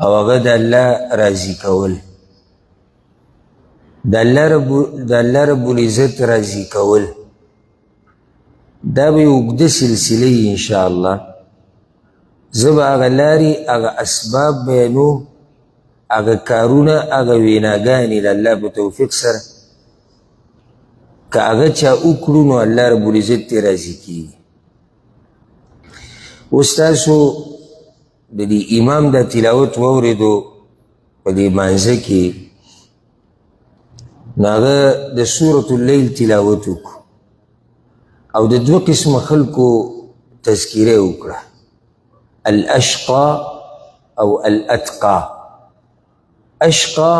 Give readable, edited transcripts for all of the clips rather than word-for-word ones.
او هغه د الله راضي کول، د الله رب العزت راضي کول. دا به یو اوږده سلسله وي انشاءالله. زه به هغه لارې، هغه اسباب بیانوم، هغه کارونه، هغه ویناګانې د الله په توفیق سره که هغه چا وکړو نو الله رب العزت ترې راضي کېږي. اوس تاسو د دې امام دا تلاوت واورېدو په دې مانځه کې، نو هغه د سورة اللیل تلاوت وکړو او د دوه قسمه خلکو تذکره یې وکړه، الاشقا او الاتقا. اشقا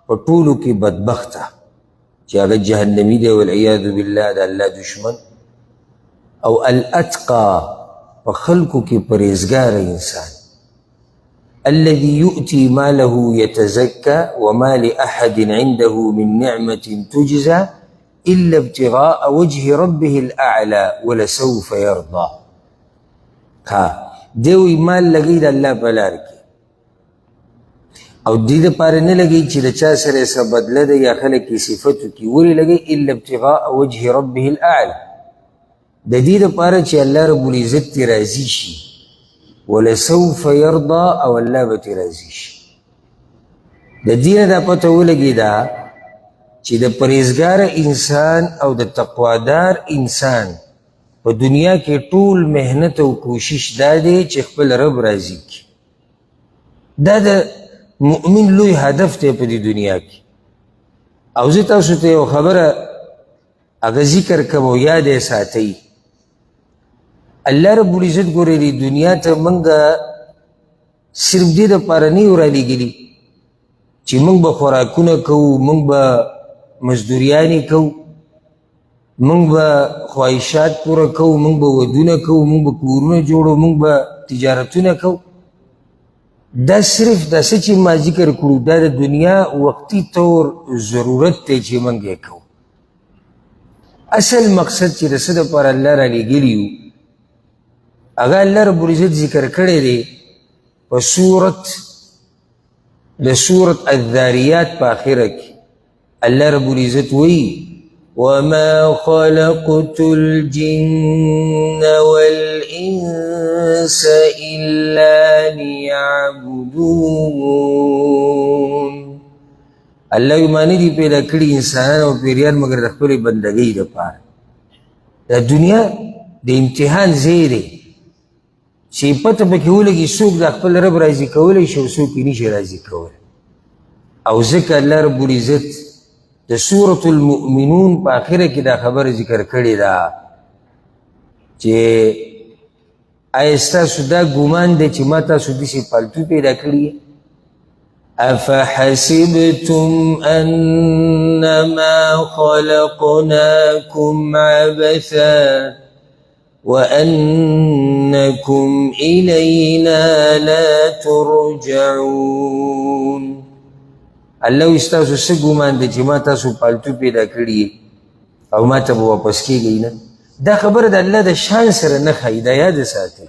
په ټولو کې بدبخته چې هغه جهنمي دی والعیاذ بالله، د الله دشمن، او الاتقا په خلکو کې پرهېزګاره انسان، الذي يؤتي ماله يتزكى وما لأحد عنده من نعمة تجزى إلا ابتغاء وجه ربه الأعلى ولسوف يرضى. ها دی وایي مال لګوي د الله په لار کې، او دې دپاره نه لګوي چې د چا سره یې څه بدله ده یا خلک یې صفت وکړي. ولې لګوي؟ إلا ابتغاء وجه ربه الأعلى، د دې دپاره چې الله رب العزت ترې راضي شي، ولسوف يرضى، او الله به ترې راضي شي. د دې نه دا پته ولګېده چې د پرهېزګاره انسان او د تقوادار انسان په دنیا کې ټول محنت او کوشش دا دی چې خپل رب راضي کړي. دا د مؤمن لوی هدف دی په دې دنیا کې. او زه تاسو ته یو خبره هغه ذکر کوم او یاد یې ساتئ. الله رب العزت ګورې دې دنیا ته موږ صرف دې دپاره نه یو رالیږلي چې موږ به خوراکونه کوو، موږ به مزدوریانې کوو، موږ به خواهشات پوره کوو، موږ به ودونه کوو، موږ به کورونه جوړو، موږ به تجارتونه کوو. دا صرف دا څه چې ما ذکر کړو دا د دنیا وقتي طور ضرورت دی چې موږ یې کوو. اصل مقصد چې د څه دپاره الله رالیږلي یو، هغه الله رب العزت ذکر کړی دی په سورت د سورت الذاریات په آخره کې. الله رب العزت وایي وما خلقت الجن والإنس إلا ليعبدون. الله یې ما نه دي پیدا کړي انسانان او پیریان مګر د خپلې بندګۍ دپاره. دا دنیا د امتحان ځای دی چې پته پکې ولګي څوک د خپل رب راضي کولی شي او څوک یې نشي راضي کولی. او ځکه الله رب العزت د سورة المؤمنون په آخره کې دا خبره ذکر کړې ده چې آیا ستاسو دا ګمان دی چې ما تاسو داسې پالتو پیدا کړي؟ أفحسبتم أنما خلقناكم عبثا وأنكم إلينا لا ترجعون. الله وایي ستاسو څه ګمان دی چې ما تاسو پالتو پیدا کړي او ما ته به واپس کېږئ نه؟ دا خبره د الله د شان سره نه ښایي، دا یاد ساتئ.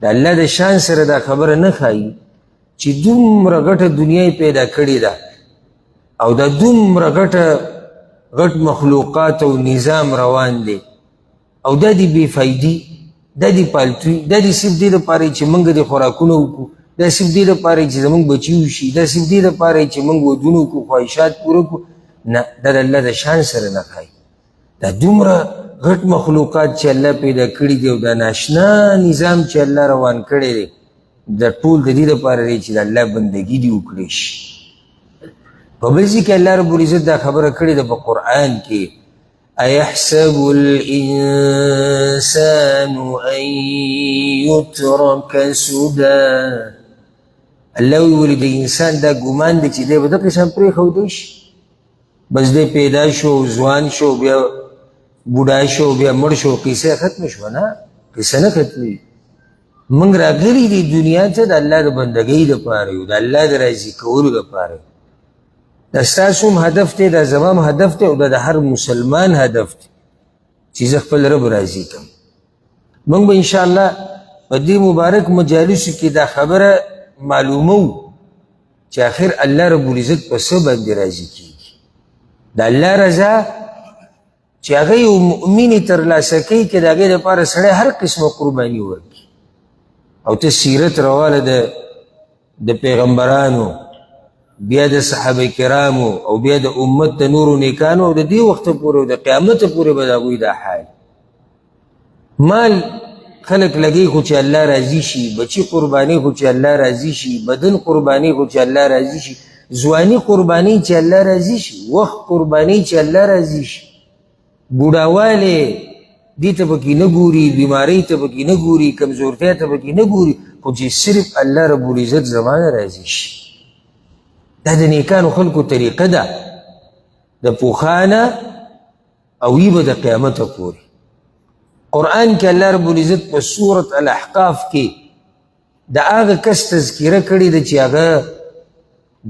د الله د شان سره دا خبره نه ښایي چې دومره غټه دنیا یې پیدا کړې ده او دا دومره غټ مخلوقات او نظام روان دی او دا دې بې فایدې، دا دې پالتوي، دا دې صرف دې دپاره چې موږ دې خوراکونه وکړو، دا صرف دې دپاره چې زموږ بچي وشي، دا صرف دې دپاره چې موږ ودونه وکړو، خواهشات پوره کړو. نه، دا د الله د شان سره نه ښایي. دا دومره غټ مخلوقات چې الله پیدا کړي دي او دا ناشنا نظام چې الله روان کړی دی، دا ټول د دې دپاره دی چې د الله بندګي دې وکړی شي. په بل ځای کې الله رب العزت دا خبره کړې ده په قرآن کې، أيحسب الإنسان أن يترك سدى. الله وایي ولې د انسان دا ګمان دی چې دی به دغه شان پرېښودی شي، بس دی پیدا شو، ځوان شو، بیا بوډا شو، بیا مړ شو، قصه ختمه شوه. نه، قصه نه ختمېږي. موږ راغلي دي دنیا ته د الله د بندګۍ دپاره یو، د الله د راضي کولو دپاره یو. دا ستاسو هم هدف دی، دا زما هم هدف دی، او دا د هر مسلمان هدف دی چې زه خپل رب راضي کړم. موږ به انشاءالله په دې مبارک مجالسو کې دا خبره معلومو چې آخر الله رب العزت په څه باندې راضي کېږي. د الله رضا چې هغه یو مؤمن یې ترلاسه کوي که د هغې دپاره سړی هر قسمه قرباني ورکړي. او ته سیرت رواله د پیغمبرانو، بیا د صحابه کرامو، او بیا د امت د نورو نیکانو، او د دې وخته پورې او د قیامته پورې به د هغوی دا حال. مال خلک لګوي خو چې الله راضي شي، بچي قرباني خو چې الله راضي شي، بدن قرباني خو چې الله راضي شي، ځواني قرباني چې الله راضي شي، وخت قرباني چې الله راضي شي، بوډاوالی دې ته پکې نه ګوري، بیمارۍ ته پکې نه ګوري، کمزورتیا ته پکې نه ګوري، خو چې صرف الله رب العزت زما نه راضي شي. دا د نیکانو خلکو طریقه ده، د پخوا او وي به د قیامته پورې. قرآن کې الله رب العزت په سورة الاحقاف کې د هغه کس تذکره کړې ده چې هغه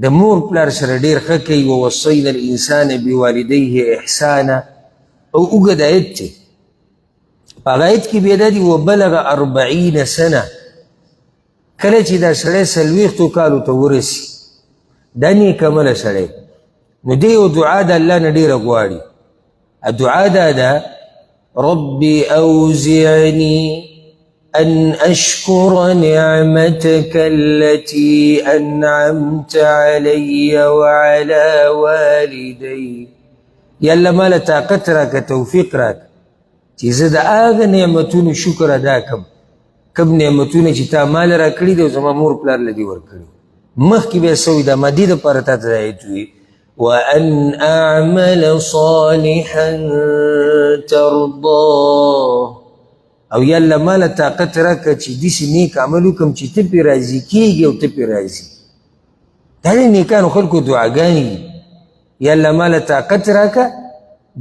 د مور پلار سره ډېر ښه کوي، ووصینا الانسان بوالدیه احسانا، او اوږد آیت دی. په هغه آیت کې بیا دا دي وبلغ 40 سنه، کله چې دا سړی 40 کالو ته ورسي، دا نیک عمله سړی، نو دی یو دعا د الله نه ډېره غواړي. دعا دا ده، رب أوزعني أن أشكر نعمتك التي أنعمت علي وعلى والدي. یا الله ماله طاقت راکړه، توفیق راکړه چې زه د هغه نعمتونو شکر ادا کړم کوم نعمتونه چې تا مال راکړي دي او زما مور پلار له دې ورکړي. مخکې بیا څه وایي؟ دا ما دې دپاره تا ته دا آیت وي، وأن أعمل صالحا ترضاه. او یا الله ماله طاقت راکړه چې داسې نیک عمل وکړم چې ته پرې راضي کېږي او ته پرې راضي. دا د نیکانو خلکو دعاګانې دي. یا الله ماله طاقت راکړه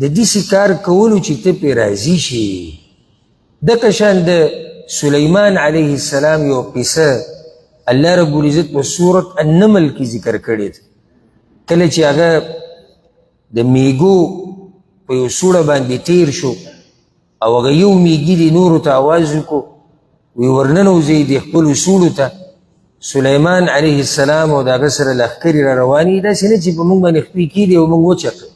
د داسې کار کولو چې ته پرې راضي شې. دغه شان د سلیمان علیه السلام یو قصه الله رب العزت په سورة النمل کې ذکر کړې ده. کله چې هغه د میږو په یو سوړه باندې تیر شو او هغه یو میږي د نورو ته اواز وکړو، وی ورننوځئ د خپلو سوړو ته. سلیمان علیه السلام او د هغه سره لښکرې را روانې دي، داسې نه چې په موږ باندې خپې کېدي او موږ وچقې.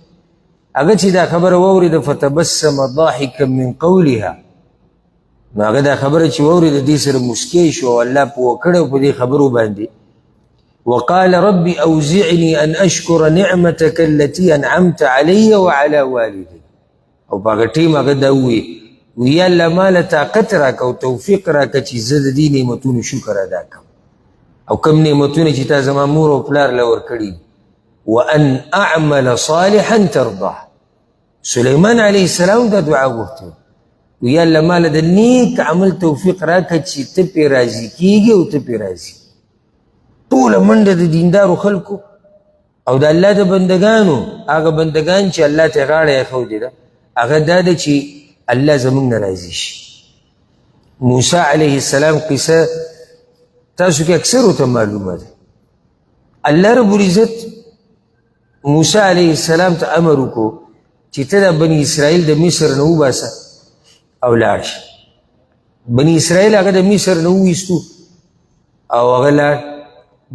هغه چې دا خبره واورېده، فتبسم ضاحکا من قولها، نو هغه دا خبره چې واورېده دې سره موسکی شو او الله پوه کړی په دې خبرو باندې. وقال رب أوزعني أن أشكر نعمتك التي أنعمت علي وعلى والدي. او په هغه ټیم هغه دا ووایي، ویا الله ماله طاقت راکړه او توفیق راکړه چې زه د دې نعمتونو شکر ادا کړم، او کوم نعمتونه چې تا زما مور او پلار له ورکړي. وأن أعمل صالحا ترضاه. سلیمان علیه السلام دا دعا غوښته، ویا الله ماله د نیک عمل توفیق راکړه چې ته پرې راضي کېږي او ته پرې راضي. ټوله منډه د دیندارو خلکو او د الله د بندګانو، هغه بندګان چې الله ته غاړه ایښودې ده، هغه دا ده چې الله زموږ نه راضي شي. موسی علیه السلام قصه تاسو کې اکثرو ته معلومه ده. الله رب العزت موسی علیه السلام ته امر وکړو چې ته د بني اسرائیل د مصر نه وباسه او لاړ شه. بني اسرائیل هغه د مصر نه وویستو او هغه لاړ.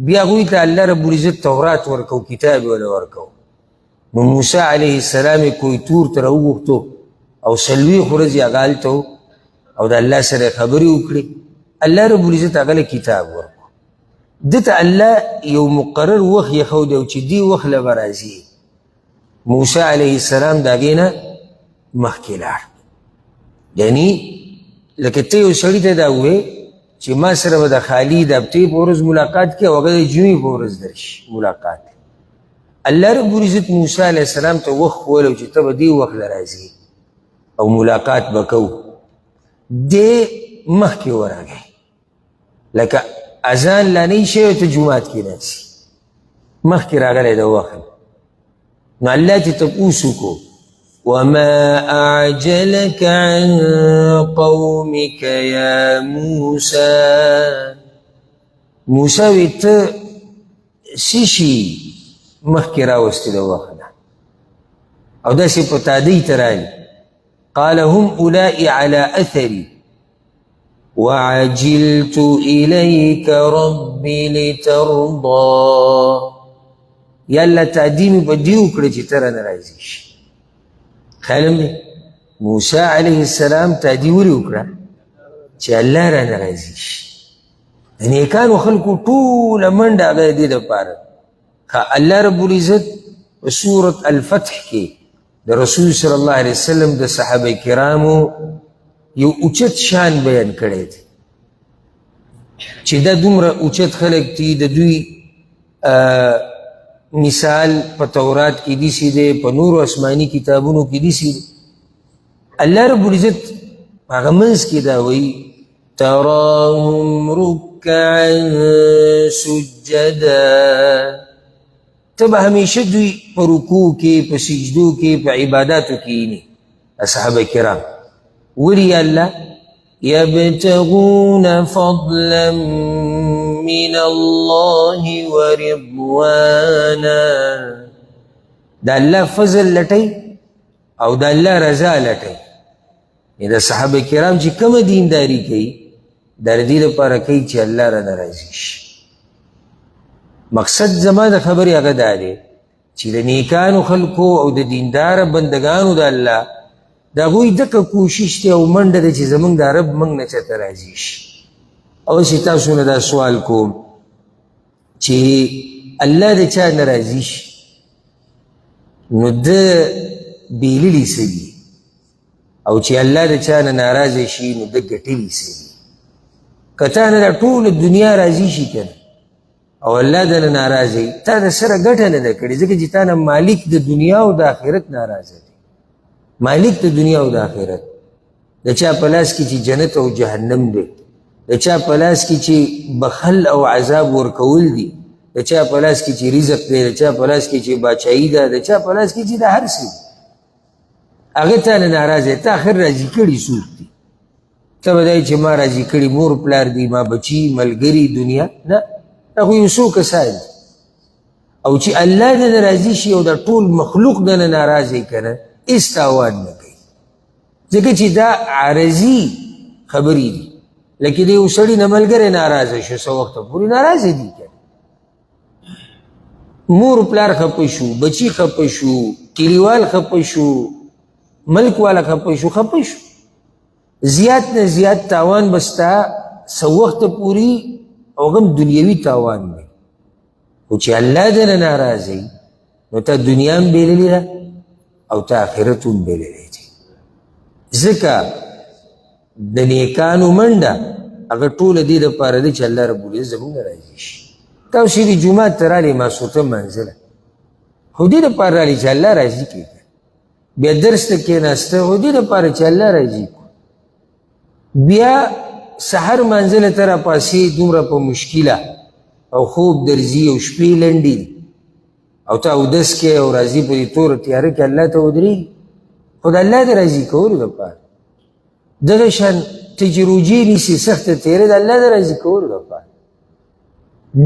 بیا هغوی ته الله رب العزت تورات ورکو، کتاب یې ورله ورکو. نو موسی علیه السلام یې کوه طور ته راوغوښتو او 40 ورځې هغه هلته و او د الله سره یې خبرې وکړې. الله رب العزت هغه له کتاب ورکو. ده ته الله یو مقرر وخت یې ښودی او چې دې وخت له به راځي. موسی علیه السلام د هغې نه مخکې لاړ. یعنی لکه ته یو سړي ته دا ووایې چې ما سره به د خالي د هفتې په ورځ ملاقات کوي او هغه د جمعې په ورځ درشي ملاقات. الله رب العزت موسی علیه السلام ته وخت ښوولی چې ته به دې وخت له راځې او ملاقات به کوو. دې مخکې ورغی، لکه اذان لا نه شوی ته جومات کې ناست، مخکې راغلی د وخت. نو الله ترې تپوس وکړو، وما أعجلك عن قومك يا موسى. موسی وی ته څه شي مخکې راوستې د وخت نه او داسې په تادۍ ته راغلې. قال هم أولئ على أثري. وعجلت الیک ربی لترضا. یا الله تادی مې په دې وکړه چې ته رانه راضي شي. خیال هم دی موسی علیه السلام تادي ولې وکړه؟ چې الله رانه راضي شي. د نیکانو خلکو ټوله منډه هغه د دې دپاره. الله رب العزت په سورة الفتح کې د رسول صلی الله علیه وسلم د صحابه کرامو یو اوچت شان بیان کړی دی چې دا دومره اوچت خلک دي، د دوی مثال په تورات کې داسې دی، په نورو آسماني کتابونو کې داسې دی. الله رب العزت هغه منځ کې دا وایي تراهم رکعا سجدا، ته به همیشه دوی په رکوع کې، په سجدو کې، په عباداتو کې وینې اصحاب کرام. ولي الله يبتغون فضلا من الله ورضوانا، د الله فضل لټوي او د الله رضا لټوي. د صحابه کرام چې کومه دینداري کوي د دې لپاره کوي چې الله رانه راضي شي. مقصد زما د خبرې هغه دا دی چې د نیکانو خلکو او د دینداره بندګانو د الله د هغوی دغه کوشش دی او منډه ده چې زموږ د رب موږ نه چېرته راضي شي. او چې تاسو نه دا سوال کوم چې الله د چا نه راضي شي نو ده بېللي څه دي، او چې الله د چا نه ناراضه شي نو ده ګټلي څه دي. که تا نه دا ټوله دنیا راضي شي که نه او الله د نه ناراضه وي، تا د سره ګټه نه ده کړې، ځکه چې تا نه مالک د دنیا او د آخرت ناراضه دی. مالک د دنیا او د آخرت، د چا په لاس کې چې جنت او جهنم دی، د چا په لاس کې چې بخل او عذاب ورکول دي، د چا په لاس کې چې رزق دی، د چا په لاس کې چې باچایي ده، د چا په لاس کې چې د هر څه دي، هغه تا نه ناراضه دی. تا آخر راضي کړي څوک دي؟ ته به دا چې ما راضي کړي مور پلار دي، ما بچي، ملګري، دنیا نه، دا خو یو څو کسان دي. او چې الله د نه راضي شي او د ټول مخلوق د نه ناراضه وي که نه، هېڅ تاوان نه کوي، ځکه چې دا عارضي خبرې دي. لکه د یو سړي نه ملګری ناراضه شو، څه وخته پورې ناراضه دي که نه، مور پلار خفه شو، بچي خفه شو، کلیوال خفه شو، ملک والا خفه شو، خفه شو، زیات نه زیات تاوان به ستا څه وخته پورې او هغه هم دنیوي تاوان دی. خو چې الله دې نه ناراضه وي نو تا دنیا هم بېللې ده او تا آخرت هم بېللی دی. ځکه د نیکانو منډه هغه ټوله دې دپاره ده چې الله رب العزت زموږ نه راضي شي. تاسو دې جومات ته رالې ماسخوتن منزله، خو دې دپاره رالې چې الله راضي کړي. بیا درس ته کښېناسته، خو دې دپاره چې الله راضي کړو. بیا سحر منزله ته راپاسې دومره په مشکله او خوب درځي او شپې لنډې دي او ته اودس کې او راځي په دې توره تیاره کې الله ته ودرېږي، خو د الله د راضي کولو دپاره. دغه شان ته چې روژې نیسې سخته تیره د الله د راضي کولو دپاره.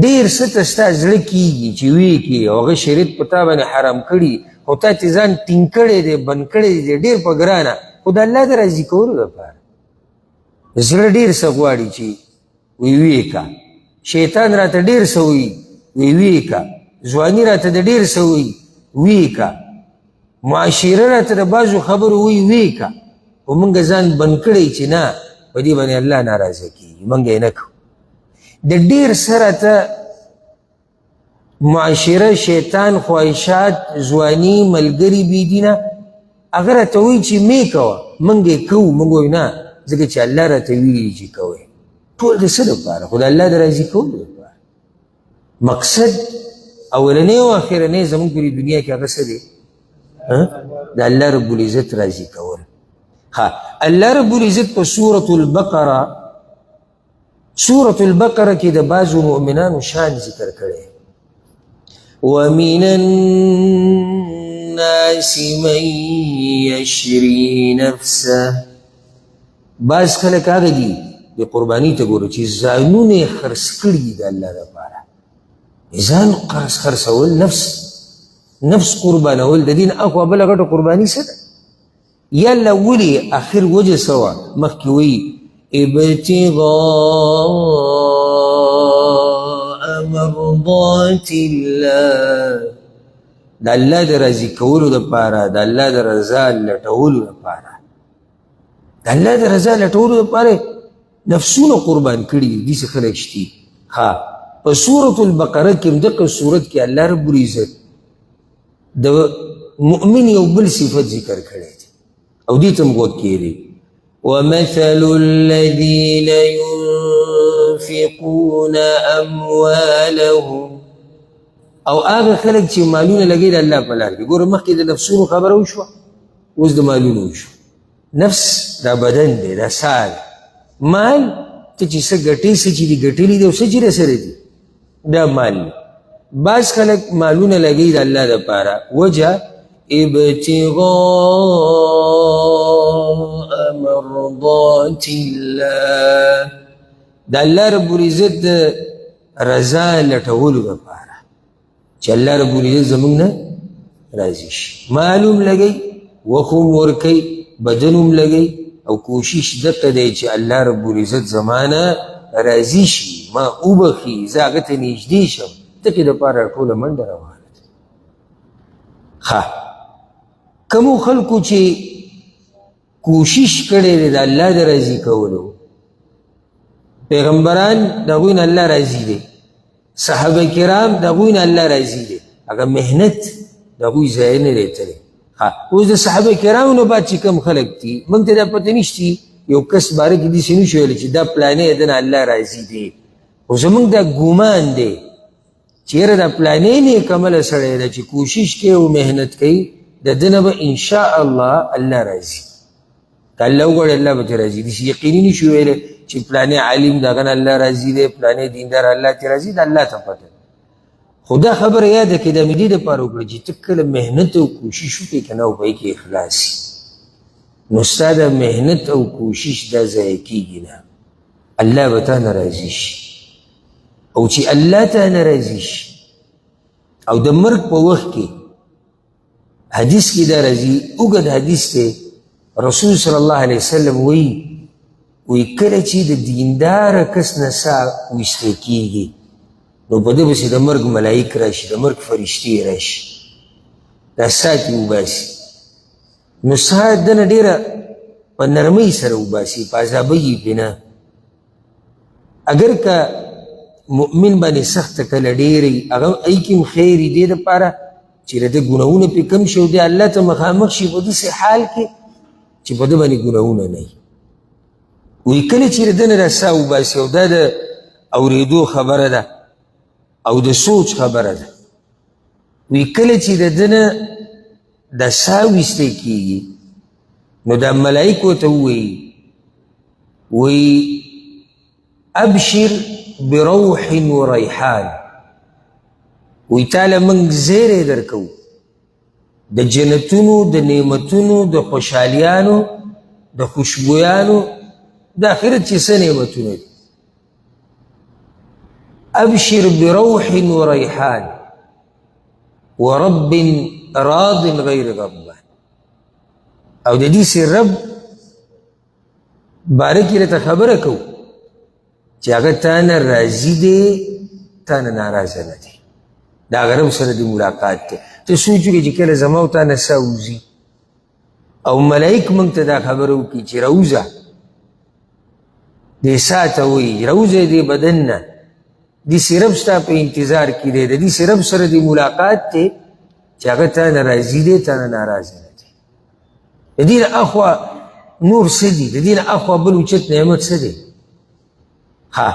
ډېر څه ته ستا زړه کېږي چې ویې کړي او هغه شریعت په تا باندې حرام کړي، خو تا چې ځان ټینګ کړی دی، بند کړی دی ډېر په ګرانه، خو د الله د راضي کولو دپاره. زړه ډېر څه غواړي چې وی ویې که، شیطان راته ډېر څه وایي وی ویې که، ځواني راته د ډېر څه وایي ویې که، معاشره راته د بعضو خبرو وایي ویې که، خو موږ ځان بند کړی چې نه په دې باندې الله ناراضه کېږي، موږ یې نه کوو. د ډېر څه راته معاشره، شیطان، خواهشات، ځواني، ملګري، بېدینه هغه راته وایي چې مې کوه، موږ یې کوو، موږ وایو نه، ځکه چې الله راته ویلي چې کوئ. ټول د څه دپاره؟ خو د الله د راضي کولو دپاره. مقصد اولنی او اخرنی زموږ په دې دنیا کې هغه څه دی؟ د الله رب العزت راضي کول. ها، الله رب العزت په سورة البقره، سورة البقره کې د بعضو مؤمنانو شان ذکر کړی. ومن الناس من یشری نفسه، بعض خلک هغه دي د قرباني ته ګورو چې ځانونه یې خرڅ کړي دي د الله دپاره. ځان خرڅول، نفس قربانول، د دین اخوا بله غټه قرباني څه ده؟ یا الله ولې آخر وجه څه وه؟ مخکې وایي ابتغاء مرضات الله، د الله د راضي کولو دپاره، د الله د رضا لټولو دپاره، د الله د رضا لټولو دپاره نفسونه قربان کړي دي. داسې خلک شتي. ها، په سورة البقره کې هم دغه سورت کې الله رب العزت د مؤمن یو بل صفت ذکر کړی دی او دې ته هم غوږ کښېږدئ. ومثل الذين ينفقون أموالهم، او هغه خلک چې مالونه لګوي د الله په لار کې. ګوره مخکې د نفسونو خبره وشوه، اوس د مالونو وشوه. نفس دا بدن دی، دا ساه دی. مال ته چې څه ګټې، څه چې دي ګټلي دي او څه چې راسره دي، دا مال دی. بعض خلک مالونه لګوي د الله دپاره، وجه ابتغاء مرضات الله، د الله رب العزت د رضا لټولو دپاره، چې الله رب العزت زموږ نه راضي شي. مال هم لګوي، وخت هم ورکوي، بدن هم لګوي، او کوشش دقه دی چې الله رب العزت زما نه راضي شي، ما وبخښي، زه هغه ته نږدې شم. دقې دپاره ټوله منډه روانه ده. ښه، کومو خلکو چې کوشش کړی دی د الله د راضي کولو، پیغمبران د هغوی نه الله راضي دی، صحابه کرام د هغوی نه الله راضي دی، هغه محنت د هغوی ضایع نه دی تللی. ښه، اوس د صحابه کرامو نه بعد چې کوم خلک دي، موږ ته دا پته نشتي، یو کس باره کې داسې نه شو ویلی چې دا پلانی دی نه الله راضي دی، خو زموږ دا ګومان دی چې یاره دا پلانی نیک عمله سړی دی چې کوشش کوي او محنت کوي، د ده نه به انشاءالله الله راضي. که الله وغواړي الله به ترې راضي. داسې یقیني نه شو ویلی چې پلانی عالم د هغه نه الله راضي دی، پلانی دیندار الله ترې راضي دی، الله ته پته ده. خو دا خبره یاده کړئ، دا مې دې دپاره وکړه چې ته کله محنت او کوشش وکړې که نه، او په هغې کې اخلاص وي، نو ستا دا محنت او کوشش دا ضایع کېږي نه، الله به تا نه راضي شي. او چې الله تا نه راضي شي، او د مرګ په وخت کې حدیث کې دا راځي، اوږد حدیث دی، رسول صلی الله علیه وسلم وایي، وایي کله چې د دینداره کس نه ساه ویستل کېږي، نو په ده پسې د مرګ ملایک راشي، د مرګ فرشتې راشي، دا ساه ترې وباسي. نو ساه دنه ډېره په نرمۍ سره وباسي، په عذابۍ یې پرې نه. اګر که مؤمن باندې سخته کله ډېره وي، هغه هغې کې هم خیر وي، دې دپاره چې د ده ګناهونه پرې کم شي او دی الله ته مخامخ شي په داسې حال کې چې په ده باندې ګناهونه نه وي. وایي کله چې د ده نه دا ساه وباسي، او دا د اورېدو خبره ده او د سوچ خبره ده، وایي کله چې د ده نه دا ساه ویستی کېږي، نو دا ملایکو ته ووایي، وایي ابشر بروح و ریحان، وایي تاله موږ زیری درکوو د جنتونو، د نعمتونو، د خوشحالیانو، د خوشبویانو، د آخرت چې څه نعمتونه دي. ابشر بروح و ریحان ورب راض غیر غضبان، او د دې سي رب باره کې راته خبره کوو چې هغه تا نه راضي دی، تا نه ناراضه نه دی. د هغه رب سره دې ملاقات دی. ته سوچ وکړې چې کله زما او تا نه ساه وځي او ملایک موږ ته دا خبره وکړي چې راوځه، دې ساه ته وایي راوځه دې بدن نه، دې سي رب ستا په انتظار کې دی، د دې سي رب سره دې ملاقات دی چې هغه تا نه راضي دی، تا نه ناراضه نه دی. د دې نه اخوا نور څه دي؟ د دې نه اخوا بل اوچت نعمت څه دی؟ ها،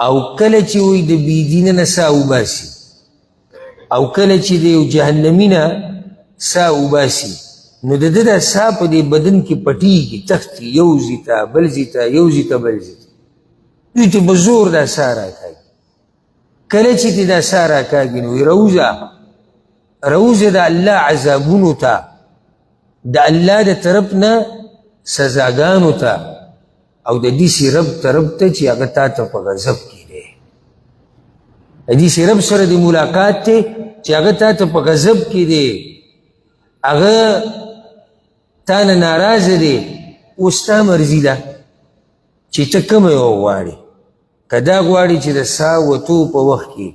او کله چې وایي د بېدینه نه ساه وباسي، او کله چې د یو جهنمي نه ساه وباسي، نو د ده دا ساه په دې بدن کې پټېږي، تښتي یو ځای ته بل ځای ته، یو ځای ته بل ځای ته، دوی ته په زور دا ساه راکاږي. کله چې ترې دا ساه راکاږي، نو وایي راوځه، راوځه د الله عذابونو ته، د الله د طرف نه سزاګانو ته، او د داسې رب طرف ته چې هغه تا ته په غضب کې دی. د داسې رب سره د ملاقات دی چې هغه تا ته په غضب کې دی، هغه تا نه ناراضه دی. اوس ستا مرضي ده چې ته کومه یوه غواړې. که دا غواړې چې د ساه وتو په وخت کې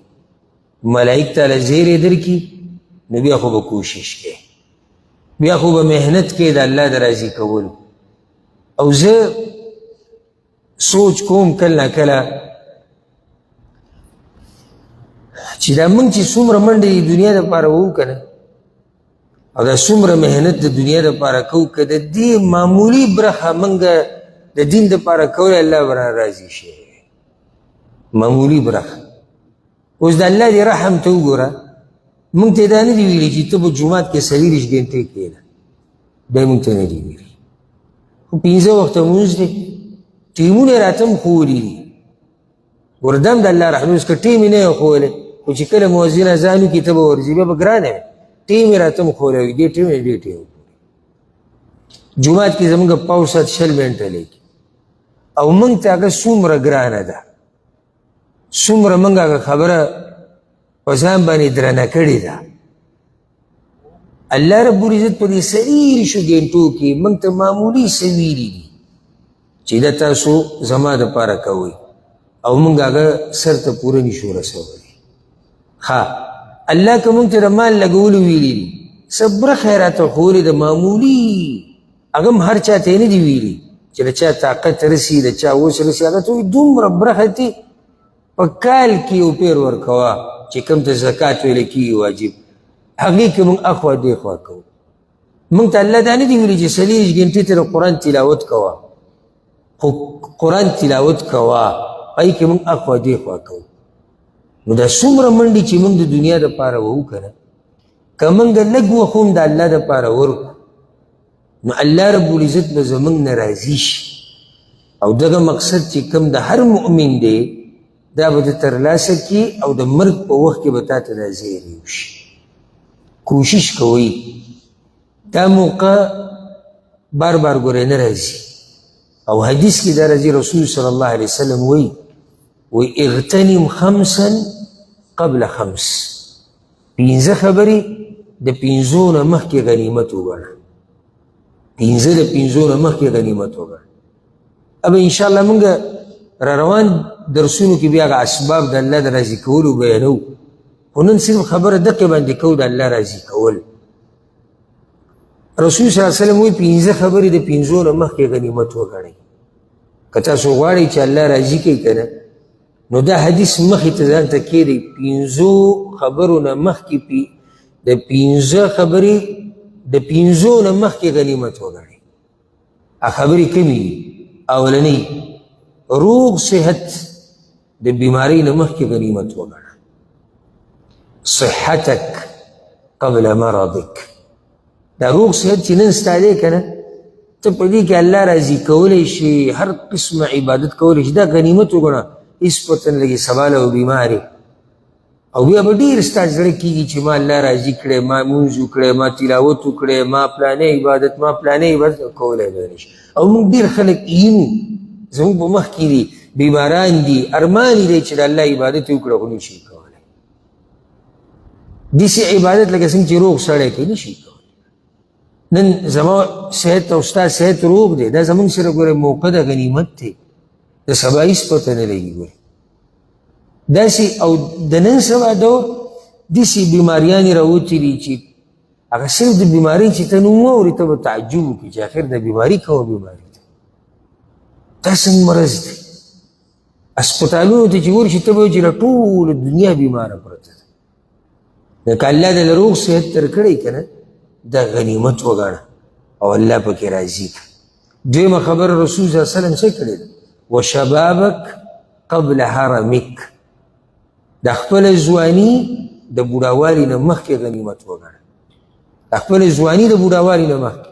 ملایک ته له زیری درکړي، نو بیا خو به کوشش کوې، بیا خو به محنت کوې د الله د راضي کولو. او زه سوچ کوم کله نا کله چې دا موږ چې څومره منډې د دنیا دپاره وو که نه، او دا څومره محنت د دنیا دپاره کوو، که د دې معمولي برخه موږ د دین دپاره کولی، الله به رانه راضي شي. معمولي برخه. اوس د الله دې رحم ته وګوره، موږ ته دا نه دي ویلي چې ته په جومات کې 24 ګنټې کښېنه، دا یې موږ ته نه دي ویلي. خو 5 وخته لمونځ دی، ټیمونه یې راته هم ښوولي دي. ګوره دا هم د الله رحم، اوس که ټیم یې نه یې ښوولی، خو چې کله مؤذن اذان وکړي ته به ورځې، بیا به ګرانه وي. ټیم یې راته هم ښوولی وي، دې ټیم یې دې ټیم. جومات کې زموږ پاو ساعت 20 منټه لګي، او موږ ته هغه څومره ګرانه ده، څومره موږ هغه خبره په ځان باندې درنه کړې ده. الله رب العزت په دې 24 ګنټو کې موږ ته معمولي څه ویلي دي چې دا تاسو زما دپاره کوئ، او موږ هغه سر ته پوره نشو رسولی. ښه، الله که موږ ته د مال لګولو ویلي دي، څه برخه یې راته ښوولې ده معمولي، هغه هم هر چا ته یې نه دي ویلي چې د چا طاقت رسي، د چا وس رسي، هغه ته وایي دومره برخه تې په کال کې یو پیر ورکوه چې کوم ته زکات ویل کېږي واجب، هغې کې موږ اخوا دېخوا کوو. موږ ته الله دا نه دي ویلي چې 24 ګنټې ته د قرآن تلاوت کوه، خو قرآن تلاوت کوه، هغې کې موږ اخوا دېخوا کوو. نو دا څومره منډې چې موږ د دنیا دپاره وهو که نه، که موږ لږ وخت هم د الله دپاره ورکړو، نو الله رب العزت به زموږ نه راضي شي. او دغه مقصد چې کوم د هر مؤمن دی، دا به ته ترلاسه کړي، او د مرګ په وخت کې به تا ته دا زیری وشي. کوشش کوئ، دا موقع بار بار ګورئ نه راځي. او حدیث کې دا راځي، رسول صلی الله علیه وسلم وایي، وایي اغتنم خمسا قبل خمس، 5 خبرې د 5 نه مخکې غنیمت وګڼه، 5 د 5 نه مخکې غنیمت وګڼه. اب انشاءالله موږ را روان درسونو کې بیا هغه اسباب د الله د راضي کولو بیانوو، خو نن صرف خبره دقې باندې کوو د الله راضي کول. رسول صلی الله علیه وسلم وایي 5 خبرې د 5 نه مخکې غنیمت وګڼئ. که تاسو غواړئ چې الله راضي کړئ که نه، نو دا حدیث مخې ته ځان ته کښېږدئ، 5 خبرو نه مخکې د 5 خبرې د 5 نه مخکې غنیمت وګڼئ. هغه خبرې کومې دي؟ اولنۍ، روغ صحت د بیمارۍ نه مخکې غنیمت وګڼه، صحتک قبل مرضک. دا روغ صحت چې نن ستا دی که نه، ته په دې کې الله راضي کولی شي، هر قسمه عبادت کولی شي، دا غنیمت وګڼه. هېڅ پته نه لګي سبا له به بیمار یې، او بیا به ډېر ستا زړه کېږي چې ما الله راضي کړی، ما لمونځ وکړی، ما تلاوت وکړی، ما پلانې عبادت، ما پلانې عبادت کولی به نه شي. او موږ ډېر خلک یینو، زموږ په مخ کې دي، بیماران دي، ارمان یې دی چې د الله عبادت یې وکړه، خو نه شي کولی. داسې عبادت لکه څنګه چې روغ سړی کوي، نه شي کولی. نن زما صحت او ستا صحت روغ دی، دا زموږ سره ګورې موقع ده، غنیمت دی، د سبا هېڅ پته نه لګي. ګورې داسې، او د نن سبا دور داسې بیماریانې راوتې دي چې هغه صرف د بیمارۍ چې ته نوم واورې ته به تعجب وکړې چې اخر د بیماري کومه بیماري ده، دا څنګه مرض دی. هسپتالونو ته چې ورشي ته به وایې چې له ټوله دنیا بیماره پرته ده. نو که الله دې له روغ صحت درکړی که نه، دا غنیمت وګڼه او الله پکې راضي کړه. دویمه خبره رسول صلی الله علیه وسلم څه کړې ده؟ وشبابک قبل هرمک، د خپله ځواني د بوډاوالي نه مخکې غنیمت وګڼه. د خپله ځواني د بوډاوالي نه مخکې.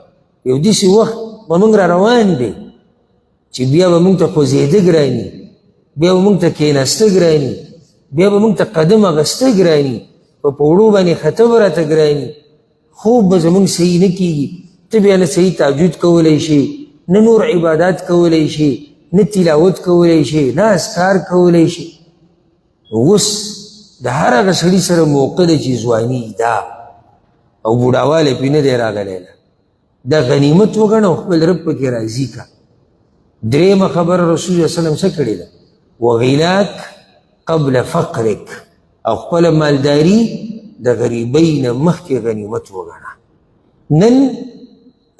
یو داسې وخت به موږ را روان دی چې بیا به موږ ته خوځېده ګراني، بیا به موږ ته کښېناسته ګراني، بیا به موږ ته قدم اخیسته ګراني، په پوړو باندې خطه به راته ګراني، خوب به زموږ صحیح نه کېږي، ته بیا نه صحیح تهجد کولی شي، نه نور عبادات کولی شي، نه تلاوت کولی شي، نه اذکار کولی شي. اوس د هر هغه سړي سره موقع ده چې ځواني ده او بوډاوالی پرې نه دی راغلی ده، دا غنیمت وګڼه او خپل رب پکې راضي کړه. درېیمه خبره رسول الله صلی الله علیه وسلم څه کړې ده؟ وغناک قبل فقرک، او خپله مالداري د غریبۍ نه مخکې غنیمت وګڼه. نن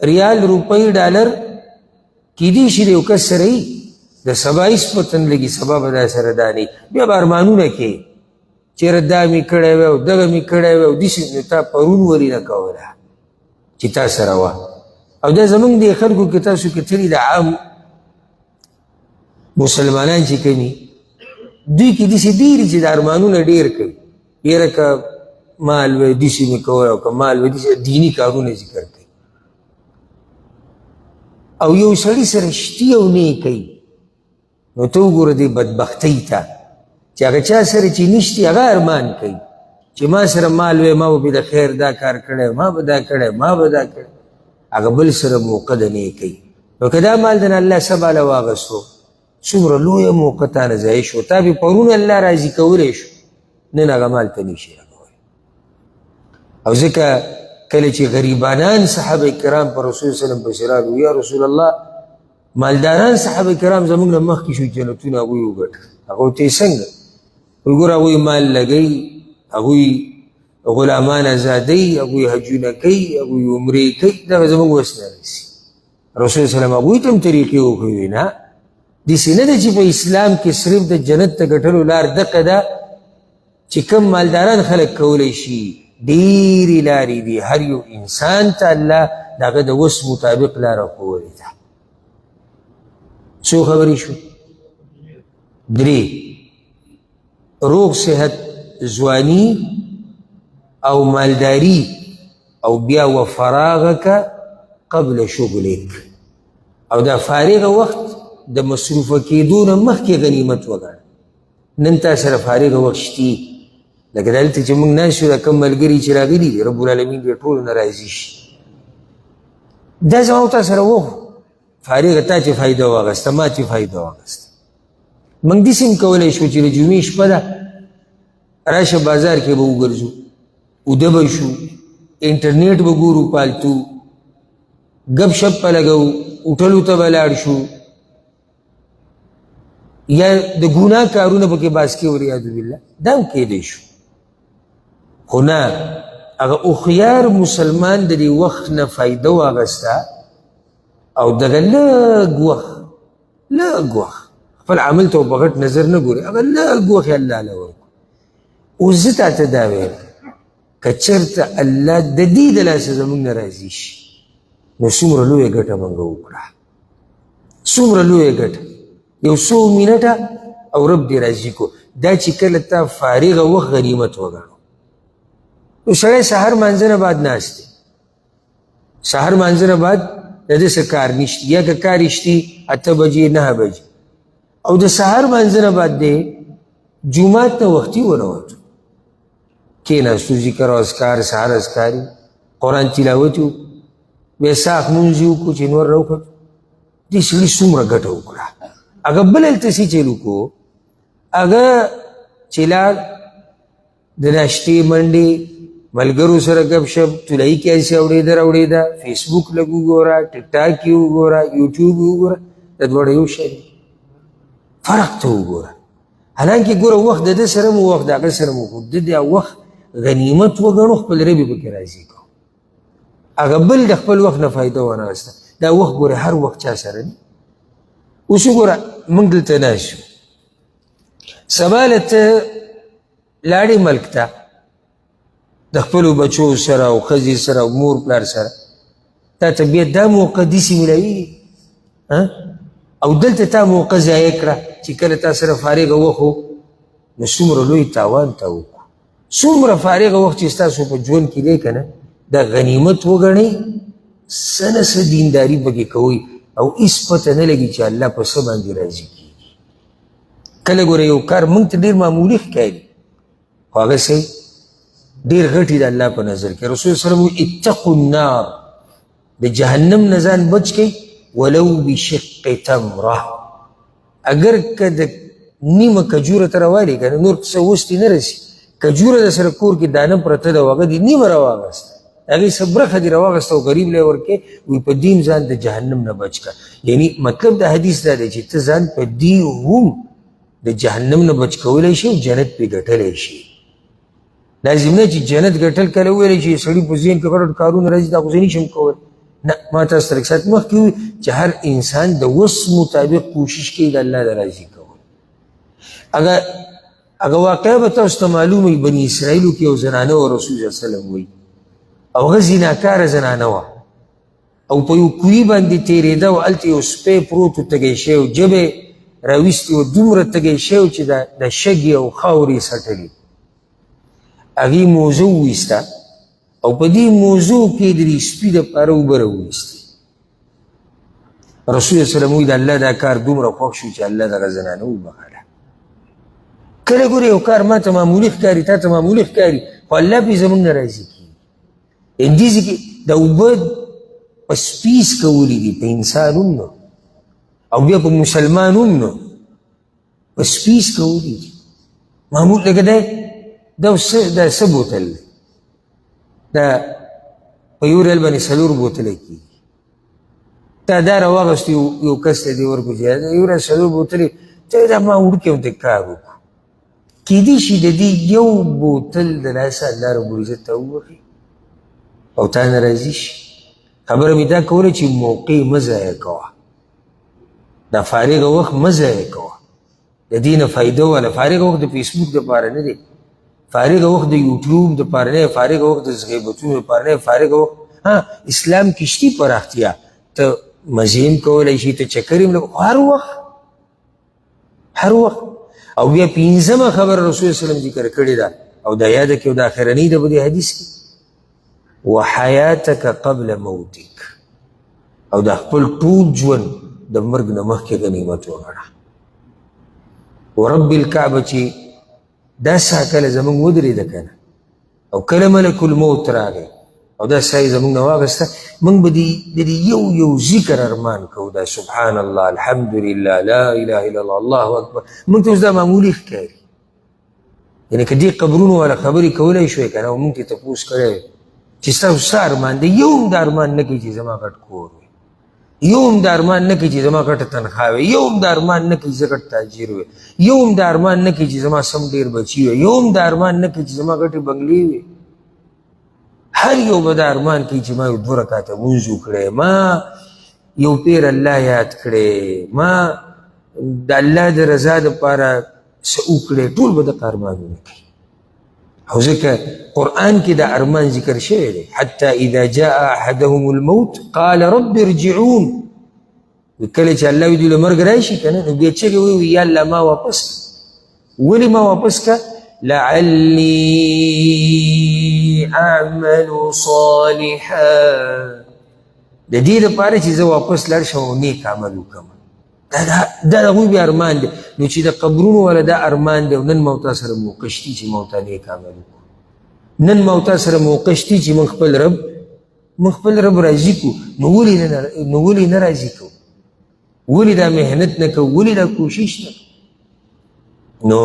ریال، روپۍ، ډالر کیدی شي د یو کس سره وي، د سبا هېڅ پته نه لګي، سبا به دا سره دا نه وي، بیا به ارمانونه کوې چېرې دا مې کړی وی او دغه مې کړی وی او داسې. نو تا پرون ولې نه کوله چې تا سره وه؟ او دا زمونږ دې خلکو کې تاسو کتلي د عام مسلمانان چې کومي دوی کې داسې ډېر چې د ارمانونه ډېر کوي، یاره که مال وی داسې مې کوی او که مال وی داسې، دیني کارونه ذکر کوي. او یو سړي سره شتي او نه یې کوي، نو ته وګوره دې بدبختۍ ته چې هغه چا سره چې نشتي هغه ارمان کوي چې ما سره مال وی، ما به پرې د خیر دا کار کړی، ما به دا کړی، ما به دا کړی، هغه بل سره موقع د نه کوي. نو که دا مال د نه الله سبا له واغستو، څومره لویه موقع تا نه ضایع شو، تا به پرون الله راضي کولی شو، نن هغه مال ته نشي راکولی. او ځکه کله چې غریبانان صحابه کرام پر رسول صلی الله علیه وسلم پسې راغلو، یا رسول الله مالداران صحابه کرام زموږ نه مخکې شو، جنتونه هغوی وګټل. هغه ته یې څنګه؟ وایي ګوره هغوی مال لګوي، هغوی غلامان ازادوي، هغوی حجونه کوي، هغوی عمرې کوي، دغه زموږ وس نه رسي. رسول صلی الله علیه وسلم هغوی ته هم طریقې وښودې. نه، داسې نه ده چې په اسلام کې صرف د جنت ته ګټلو لار دقه ده چې کوم مالداران خلک کولی شي، ډېرې لارې دي. هر یو انسان ته الله د هغه د وس مطابق لاره ښوولې ده. څو خبرې شو؟ درې. روغ صحت، ځواني او مالداري، او بیا وفراغک قبل شغلک، او دا فارغ وخت د مصروفه کېدو نه مخکې غنیمت وګڼه. نن تا سره فارغ وخت شتي، لکه دلته چې موږ ناست یو، دا کوم ملګري چې راغلي دي، رب العالمین دې ټولو نه راضي شي. دا زما او تا سره وخت فارغ، تا چې فایده واخیسته، ما چې فایده واخیسته. موږ داسې هم کولی شو چې د جمعې شپه ده، راشه بازار کې به وګرځو، اوده به شو، انټرنیټ به ګورو، پالتو ګپ شپ به لګوو، هوټلو ته به لاړ شو، یا د ګناه کارونه پکې باز کې والعیاذ بالله، دا هم کېدی شو. خو نه، هغه هوښیار مسلمان د دې وخت نه فایده واخیسته او دغه لږ وخت، لږ وخت خپل عمل ته په غټ نظر نه ګوري، هغه لږ وخت یې الله له ورکړو. اوس زه تا ته دا وایم، که چېرته الله د دې د لاسه زموږ نه راضي شي، نو څومره لویه ګټه موږ وکړه، څومره لویه ګټه، یو څو منټه او رب دې راضي کو. دا چې کله تا فارغه وخت غنیمت وګڼو، نو سړی سهار مانځه نه بعد ناست دی، سهار مانځه نه بعد د ده څه کار نشته، یا که کار یې شتي 8 بجې 9 بجې، او د سهار مانځه نه بعد دی جومات ته وختي ونه وتو، کېناستو، ذکر او اذکار، سهار اذکار، قرآن تلاوت یې وکړو، بیا څاښت لمونځ یې وکړو چې نور راوخوت. دې سړي څومره ګټه وکړه. هغه بل هلته څه چل وکړو، هغه چې لاړ د ناشتې منډې، ملګرو سره ګپ شپ، طلایي کې هسې اورېده راوړېده، فیسبوک لږ وګوره، ټیک ټاک یې وګوره، یوټیوب یې وګوره، دا دواړه یو شی دی، فرق ته وګوره. حالانکه ګوره وخت د ده سره مو وخت د هغه سره مو، خو ده دا وخت غنیمت وګڼو، خپل رب یې پکې راضي کړو. هغه بل د خپل وخت نه فایده ونه اخیسته. دا وخت ګوره هر وخت چا سره دی. اوس وګوره موږ دلته ناست یو، سبا له ته لاړې ملک ته د خپلو بچو سره او ښځې سره او مور پلار سره، تا ته بیا دا موقع داسې میلاویږي، او دلته تا موقع ضایع کړه چې کله تا سره فارغه وخت و، نو څومره لوی تاوان تا وکړو. څومره فارغه وخت چې ستاسو په ژوند کې دی که نه، دا غنیمت وګڼئ، څه نه څه دینداري پکې کوئ، او هېڅ پته نه لګي چې الله په څه باندې راضي کېږي. کله ګوره یو کار موږ ته ډېر معمولي ښکاري، خو هغه څه ډېر غټي د الله په نظر کې. رسول صلی الله علیه وسلم اتقوا النار، د جهنم نه ځان بچ کړئ ولو بشق تمره، اگر که د نیمه کجوره ته راوالې که نه، نور څه وس دې نه رسي، کجوره د سره کور کې دانه پرته ده، هغه دې نیمه راواغسته، هغې څه برخه دې راواخیسته او غریب له یې ورکړې، وایي په دې هم ځان د جهنم نه بچ کړه. یعنی مطلب د حدیث دا دی چې ته ځان په دې هم د جهنم نه بچ کولی شي او جنت پرې ګټلی شي. لازم نه چې جنت ګټل کله وویلی چې سړي په ذهن کې غټ کارونه راځي، دا خو زه نشم کولی. نه، ما تاسو ته لږ ساعت مخکې وویل چې هر انسان د وس مطابق کوشش کوي د الله د راضي کول. هغه واقعه به تاسو ته معلومه وي، بني اسرائیلو کې یو زنانه وه، رسول صلی الله علیه وسلم وایي، او هغه زناکاره زنانه وه او په یو کوهي باندې تېرېده او هلته یو سپی پروت و، تږی شوی و، ژبه یې راویستې وه، دومره تږی شوی و چې د شګې او خاورې یې څټلې. هغې موزه وویسته او په دې موضوع کې د دې سپي دپاره اوبه راوویستې. رسول الله صلی الله علیه وسلم وایي د الله دا کار دومره خوښ شو چې الله دغه زنانه وبخښله. کله ګورې یو کار ما ته معمولي ښکاري، تا ته معمولي ښکاري، خو الله پرې زموږ نه راضي کېږي. دې ځای کې د اوبه په سپي څکولي دي، په انسان هم نه او بیا په مسلمان هم نه، په سپي څکولي دي. معمول لکه دی دا دا څه بوتل دی، دا په یو ریال باندې څلور بوتله کېږي. تا دا راواخیست یو کس ته دې ورکړو چې دا یو ریال څلور بوتلې، ته دا ما وړوکی غوندې کار وکړو. کېدای شي د دې یو بوتل د لاسه الله رب العزت ته وبخښي او تا نه راضي شي. خبره مې دا کوله چې موقع مه ضایع کوه، دا فارغه وخت مه ضایع کوه، د دې نه فایده واله. فارغه وخت د فیسبوک دپاره نه دی، فارغه وخت د یوټیوب دپاره نه دی، فارغه وخت د غیبتونو دپاره نه دی، فارغه وخت ها اسلام کې شتي پراختیا، ته مزې هم کولی شي، ته چکرې هم، هر وخت هر وخت. او بیا پنځمه خبره رسول الله صلی الله علیه وسلم ذکر کړې ده او دا یاده کړې او دا اخرنۍ ده په دې حدیث کې، وحیاتک قبل موتک، او دا خپل ټول ژوند د مرګ نه مخکې غنیمت وګڼه. ورب الکعبه چې دا ساه کله زموږ ودرېده که نه، او کله ملک الموت راغی او دا ساه یې زموږ نه واخیسته، موږ به د دې یو یو ذکر ارمان کوو، دا سبحان الله، الحمدلله، لا اله الا الله، الله اکبر. موږ ته اوس دا معمولي ښکاري، یعنې که دې قبرونو والا خبرې کولی شوې که نه، او موږ ترې تپوس کړی وی چې ستاسو څه ارمان دی، یو هم دا ارمان نه کوي چې زما غټ کور وي، یو هم دا ارمان نه کوي چې زما غټه تنخوا وي، یو هم دا ارمان نه کوي چې زه غټ تاجر وي، یو هم دا ارمان نه کوي چې زما سم ډېر بچي وي، یو هم دا ارمان نه کوي چې زما غټې بنګلې وي. هر یو به دا ارمان کوي چې ما یو دوه رکعته لمونځ وکړی، ما یو پیر الله یاد کړی، ما د الله د رضا دپاره څه وکړی، ټول به دغه ارمانونه کوي. او ځکه قرآن کې دا ارمان ذکر شوی دی، حتی اذا جاء احدهم الموت قال رب ارجعون. کله چې الله دوی له مرګ راشي که نه، نو بیا چغې ووایي یا الله ما واپس کړه. ولې ما واپس کړه؟ لعلی اعمل صالحا، د دې لپاره چې زه واپس لاړ شم او نیک عمل وکړم. دا د هغوی بیا ارمان دی. نو چې د قبرونو والا دا ارمان دی، او نن ما او تا سره موقع شتي چې ما او تا نیک عمل وکړو، نن ما او تا سره موقع شتي چې موږ خپل رب راضي کړو. نو ولې نه راضي کوو؟ ولې دا محنت نه کوو؟ ولې دا کوشش نه کوو؟ نو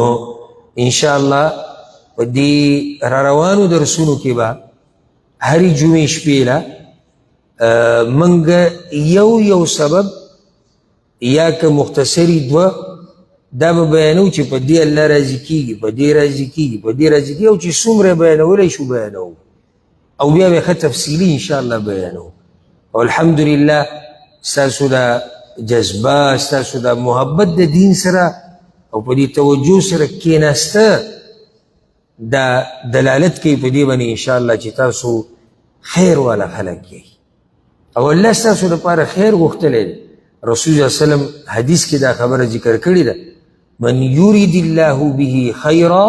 انشاءالله په دې را روانو درسونو کې به هرې جمعې شپې له موږ یو یو سبب یا که مختصري دوه دا به بیانوو چې په دې الله راضي کېږي، په دې راضي کېږي، په دې راضي کېږي، او چې څومره یې بیانولی شو بیانوو، او بیا به ښه تفصیلي انشاءالله بیانوو. او الحمدلله ستاسو دا جذبه، ستاسو دا محبت د دین سره او په دې توجه سره کېناسته دا دلالت کوي په دې باندې انشاءالله چې تاسو خیر والا خلک یئ، او الله ستاسو لپاره خیر غوښتلی دی. رسول الله صلی الله علیه وسلم حدیث کې دا خبره ذکر کړې ده، من یرید الله به خیرا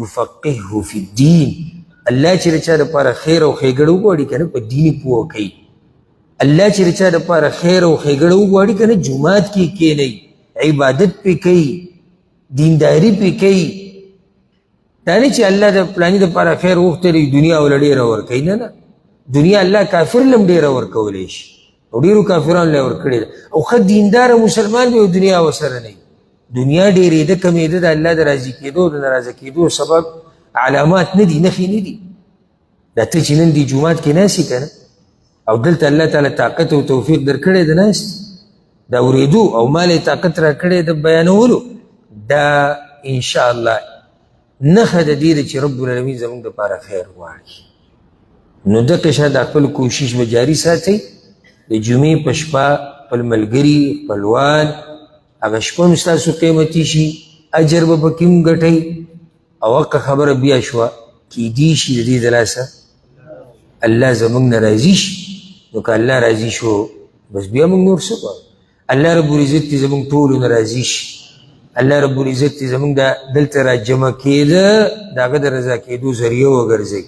یفقهه فی الدین. الله چې د چا لپاره خیر او ښېګڼه وغواړي که نه، په دین یې پوه کوي. الله چې د چا لپاره خیر او ښېګڼه وغواړي که نه، جومات کې کښېنوي، عبادت پې کوي، دینداري پې کوي. دا نه چې الله د فلاني دپاره خیر غوښتلی دنیا وله ډېره ورکوي، نه نه، دنیا الله کافر له هم ډېره ورکولی شي، او ډېرو کافرانو له یې ورکړې ده، او ښه دینداره مسلمان به دنیا ورسره نه وي. دنیا ډېرېده کمېده د الله د راضي کېدو د ناراضه کېدو سبب علامات نه دي، نښې نه دي. دا ته چې نن دې جومات کې ناست یې که نه، او دلته الله تعالی طاقت او توفیق درکړی د ناست د اورېدو او مال یې طاقت راکړی د بیانولو، دا انشاءالله نښه د دې ده چې رب العالمین زموږ دپاره خیر غواړي. نو دغه شان د خپل کوشش به جاري ساتئ. د جمعې په شپه خپل ملګري، خپلوان، هغه شپه هم ستاسو قیمتي شي، اجر به پکې هم ګټئ. او هغه خبره بیا شوه، کیدی شي د دې د لاسه الله زموږ نه راضي شي. نو که الله راضي شو بس بیا موږ نور څه غواړو؟ الله رب العزت دې زموږ ټولو نه راضي شي. الله رب العزت دې زموږ د دلته را جمع کېده د هغه د رضا کېدو ذریعه وګرځوي.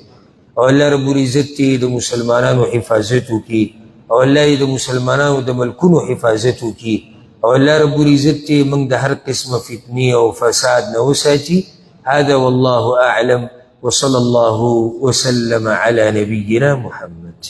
او الله رب العزت دې د مسلمانانو حفاظت وکړي، او الله دې د مسلمانانو د ملکونو حفاظت وکړي، او الله رب العزت دې موږ د هر قسمه فتنې او فساد نه وساتي. هذا والله أعلم، وصلى الله وسلم على نبينا محمد.